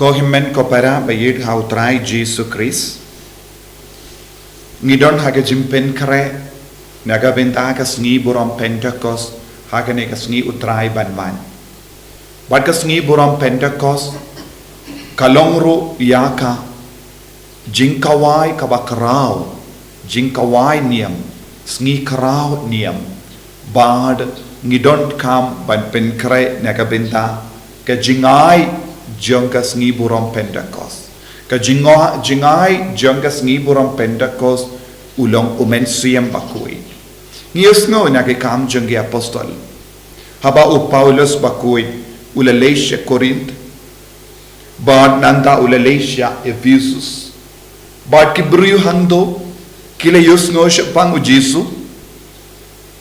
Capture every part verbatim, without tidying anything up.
Ko hynmen ko para ba ïeit ha u Trai Jisu Khrist. Ngi don ha ka jingpynkhreh na ka bynta ka sngi burom Pentekost, ha kane ka sngi u Trai ban wan. Bad ka sngi burom Pentekost ka long ruh ïa ka jingkhawai kaba khraw, jingkhawai niam, sngi khraw niam. Bad ngi donkam ban pynkhreh na ka bynta ka jingai jong ka sngi burom Pentekost. Ka jingo-, jingai jong ka sngi burom Pentekost u long u Mynsiem Bakhuid. Ngi ïohsngew na ki Kam jong ki Apostol, haba u Paulus bakhuid u la leit sha Korinth, bad nangta u la leit sha Ephesus. Bad ki briew hangto ki la ïohsngew shaphang u Jisu,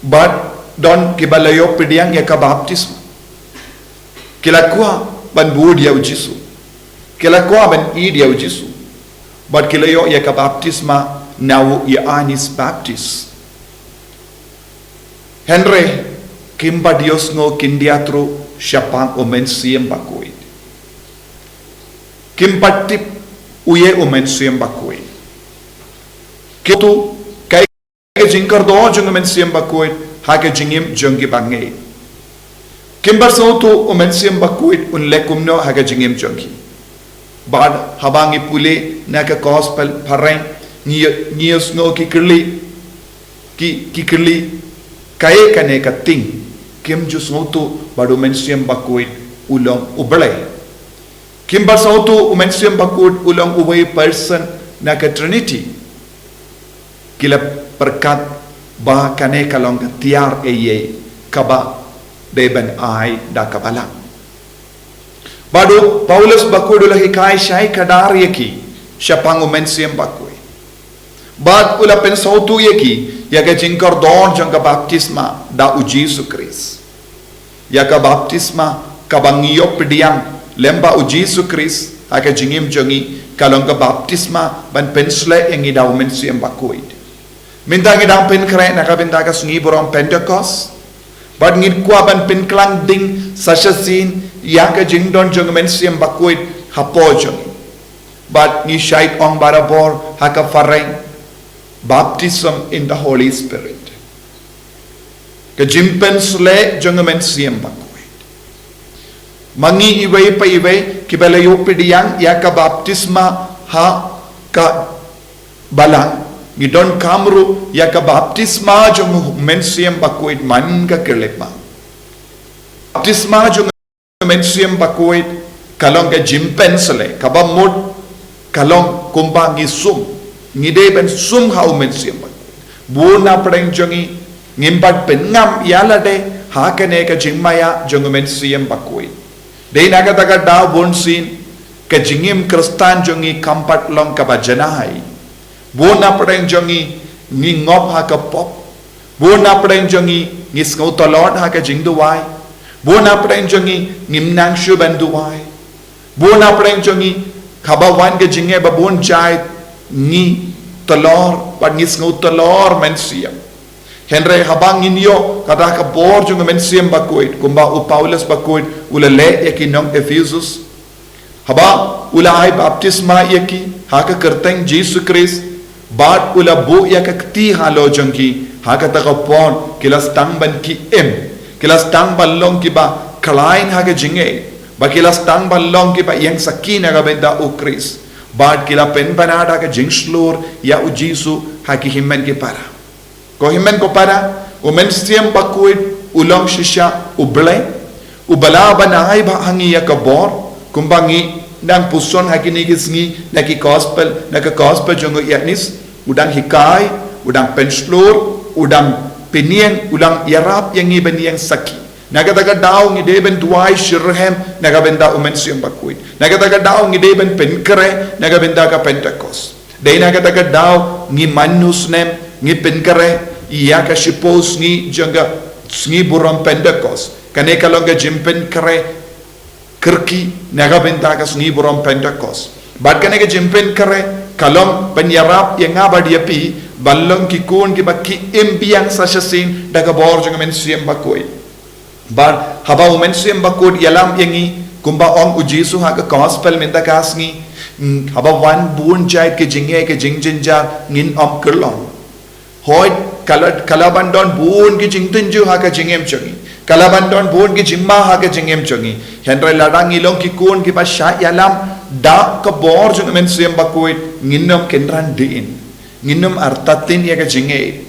bad don kiba la ïoh pdiang ïa ka baptisma. Ki la kwah ban bud ïa u Jisu, ki la kwah ban ïeit ïa u Jisu. Bad ki la ïoh ïa ka baptisma na u Ïoannis Baptist. Hynrei kim pat ïohsngew khyndiat ruh shaphang u Mynsiem Bakhuid. Kim pat tip uei u Mynsiem Bakhuid. Ki tu kai ka jingkordor jong u Mynsiem Bakhuid ha ka jingim jong ki bangeit. Kim pat sngewthuh u Mynsiem Bakhuid un leh kumno ha ka jingim jong ki. Bad haba ngi pule na ka Gospel phareng, ngi, ngi ïohsngew ki kylli, ki, ki kylli, kaei kane ka thing? Kim ju sngewthuh ba u Mynsiem Bakhuid u long u Blei. Kim pat sngewthuh u Mynsiem Bakhuid u long uwei person na ka Trinity. Ki la pyrkhat ba kane ka long ka tiar eiei kaba dei ban ai da ka Balang. Bad u Paulus bakhuid u la hikai shai kdar ïa ki shaphang u Mynsiem Bakhuid. Bad u la pynsngewthuh ïa ki ïa ka jingkordor jong ka baptisma da u Jisu Khrist. Ïa ka baptisma kaba ngi ïoh pdiang lyngba u Jisu Khrist ha ka jingim jong ngi ka long ka baptisma ban pynshlei ïa ngi da u Mynsiem Bakhuid. Mynta ngi dang pynkhreh na ka bynta ka sngi burom Pentekost. Bad ngi kwah ban pynkhlaiñ ding sa shisien ïa ka jingdon jong u Mynsiem Bakhuid hapoh jong ngi. Bad ngi shait ong barabor ha ka phareng, baptism in the Holy Spirit. Ka jingpynshlei jong u Mynsiem Bakhuid. Ma ngi iwei pa iwei kiba la ïoh pdiang ïa ka baptisma ha ka Balang, ngi donkam ruh ïa ka baptisma jong u Mynsiem Bakhuid man ka khyllipmat. Baptisma jong u Mynsiem Bakhuid ka long ka jingpynshlei kaba mut ka long kumba ngi sum, ngi dei ban sum ha u Mynsiem Bakhuid. Bun na pdeng jong ngi ngim pat pynngam ïa lade ha kane ka jingmaïa jong u Mynsiem Bakhuid. Dei na kata ka daw bunsien ka jingim Khristan jong ngi kam pat long kaba janai. Bun na pdeng jong ngi ngi ngop ha ka pop. Bun na pdeng jong ngi ngi sngew tlot ha ka jingduwai. Bun na pdeng jong ngi ngim nang shuh ban duwai. Bun na pdeng jong ngi haba wan ka jingeh ba bun jait ngi tlot bad ngi sngew tlot mynsiem. Hynrei haba ngin ïoh kata ka bor jong u Mynsiem Bakhuid kumba u Paulus bakhuid u la leh ïa ki nong Ephesus. Haba u la ai baptisma ïa ki ha ka kyrteng Jisu Khrist, bad u la buh ïa ka kti halor jong ki, ha kata ka por ki la sdang ban ki im, ki la sdang ban long kiba khlaiñ ha ka jingngeit, bad ki la sdang ban long kiba ïeng sakhi na ka bynta u Khrist, bad ki la pynbna da ka jingshlur ïa u Jisu ha ki hynmen ki para. Ko hynmen ko para, u Mynsiem Bakhuid u long shisha u Blei, uba la ban ai bha ha ngi ïa ka bor, kumba ngi dang puson ha kine ki sngi na ki gospel, na ka gospel jong u Ïoannis, u dang hikai, u dang pynshlur, u dang pynïeng, u dang ïarap ïa ngi ban ïeng sakhi. Na kata ka daw ngi dei ban duwai shitrhem na ka bynta u Mynsiem Bakhuid. Na kata ka daw ngi dei ban pynkhreh na ka bynta ka Pentekost. Dei na kata ka daw ngi mano snem ngi pynkhreh ïa ka shiphew sngi jong ka sngi burom Pentekost. Kane ka long ka jingpynkhreh kyrkieh na ka bynta ka sngi burom Pentekost. Bad kane ka jingpynkhreh ka long ban ïarap ïa nga bad ïa phi ban long ki khun kiba ki im biang sa shisien da ka bor jong u Mynsiem Bakhuid. Bad haba u Mynsiem Bakhuid u ïalam ïa ngi, Kumba ong u Jisu ha ka gospel mynta ka sngi, mm, haba wan bun jait ki jingeh ki jingjynjar, ngin ym kyllon. Hooid, ka la, ka la ban don bun ki jingtynjuh ha ka jingim jong ngi. Ka la ban don bun ki jingma ha ka jingim jong ngi. Hynrei lada ngi long ki khun kiba shah ïalam da ka bor jong u Mynsiem Bakhuid, ngin ym kynran dien. Ngin ym artatien ïa ka jingeh.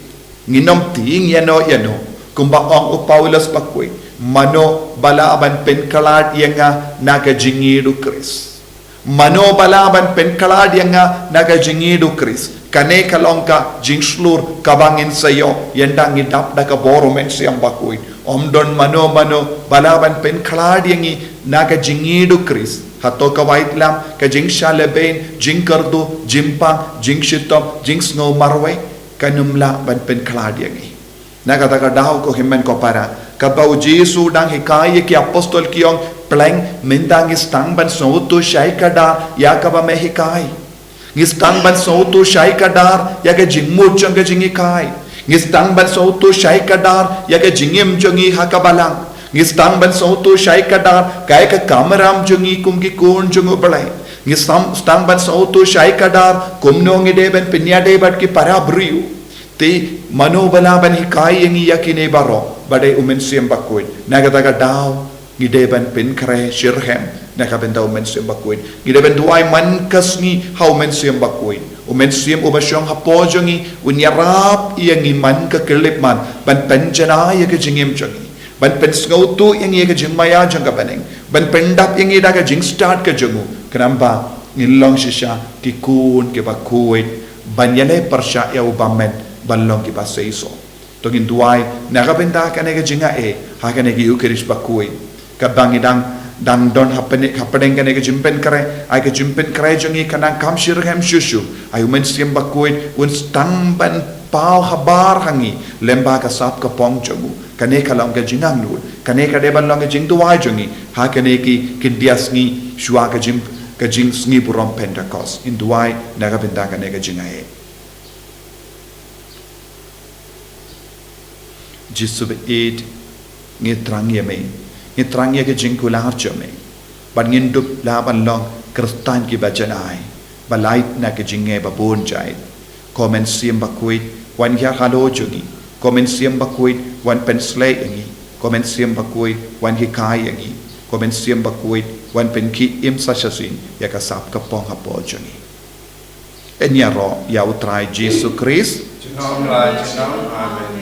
Ngin ym tieng ïano ïano. Kumba ong u Paulus bakhuid, mano ba lah ban pynkhlad ïa nga na ka jingïeit u Khrist? Mano ba lah ban pynkhlad ïa nga na ka jingïeit u Khrist? Kane ka long ka jingshlur kaba ngin sa ïoh ynda ngi dap da ka bor u Mynsiem Bakhuid. Ym don mano mano ba lah ban pynkhlad ïa ngi na ka jingïeit u Khrist. Hato ka waitlam, ka jingshah lehbeiñ, jingkyrduh, jingpang, jingshitom, jingsngew marwei, kan ym lah ban pynkhlad ïa ngi. Na kata ka daw, ko hynmen ko para, katba u Jisu u dang hikai ïa ki apostol, ki ong, pleng, mynta ngi sdang ban sngewthuh shai kdar ïa kaba me hikai. Ngi sdang ban sngewthuh shai kdar ïa ka jingmut jong ka jinghikai. Ngi sdang ban sngewthuh shai kdar ïa ka jingim jong ngi ha ka balang. Ngi sdang ban sngewthuh shai kdar kaei ka kamram jong ngi kum ki khun jong u Blei. Ngi sdang, sdang ban sngewthuh shai kdar kumno ngi dei ban pynïadei bad ki para briew. Te mano ba lah ban hikai ïa ngi ïa kine baroh? Ba dei u Mynsiem Bakhuid. Na kata ka daw, ngi dei ban pynkhreh shitrhem na ka bynta u Mynsiem Bakhuid. Ngi dei ban duwai man ka sngi ha u Mynsiem Bakhuid. U Mynsiem uba shong hapoh jong ngi un ïarap ïa ngi man ka khyllipmat ban pynjanai ïa ka jingim jong ngi, ban pynsngewthuh ïa ngi ïa ka jingmaïa jong ka bneng, ban pyndap ïa ngi da ka jingstad ka jong u, khnang ba ngin long shisha ki khun kiba khuid, ban ïaleh pyrshah ïa u bymman, ban long kiba seisoh. To ngin duwai na ka bynta kane ka jingaiei ha kane ka Eukharist bakhuid. Katba ngi dang, dang don hapdeng, hapdeng kane ka jingpynkhreh, ai ka jingpynkhreh jong ngi kan nang kam shitrhem shuh shuh. Ai u Mynsiem Bakhuid un sdang ban paw habar ha ngi lyngba ka sap ka pong jong u. Kane ka long ka jingangnud, kane ka dei ban long ka jingduwai jong ngi ha kane ki khyndiat sngi shuwa ka jing, ka jingsngi burom Pentekost. Ngin duwai na ka bynta kane ka jingaiei. Jisu baieit, ngi thrang ïa me, ngi thrang ïa ka jingkular jong me, bad ngin dup lah ban long Khristan kiba jan ai, ba lait na ka jingeh ba bun jait. Ko Mynsiem Bakhuid, wan hiar halor jong ngi. Ko Mynsiem Bakhuid, wan pynshlei ïa ngi. Ko Mynsiem Bakhuid, wan hikai ïa ngi. Ko Mynsiem Bakhuid, wan pynkhie im sa shisien ïa ka sap ka pong hapoh jong ngi. Ngin ïaroh ïa u Trai Jisu Khrist. Junom la junom. Amen.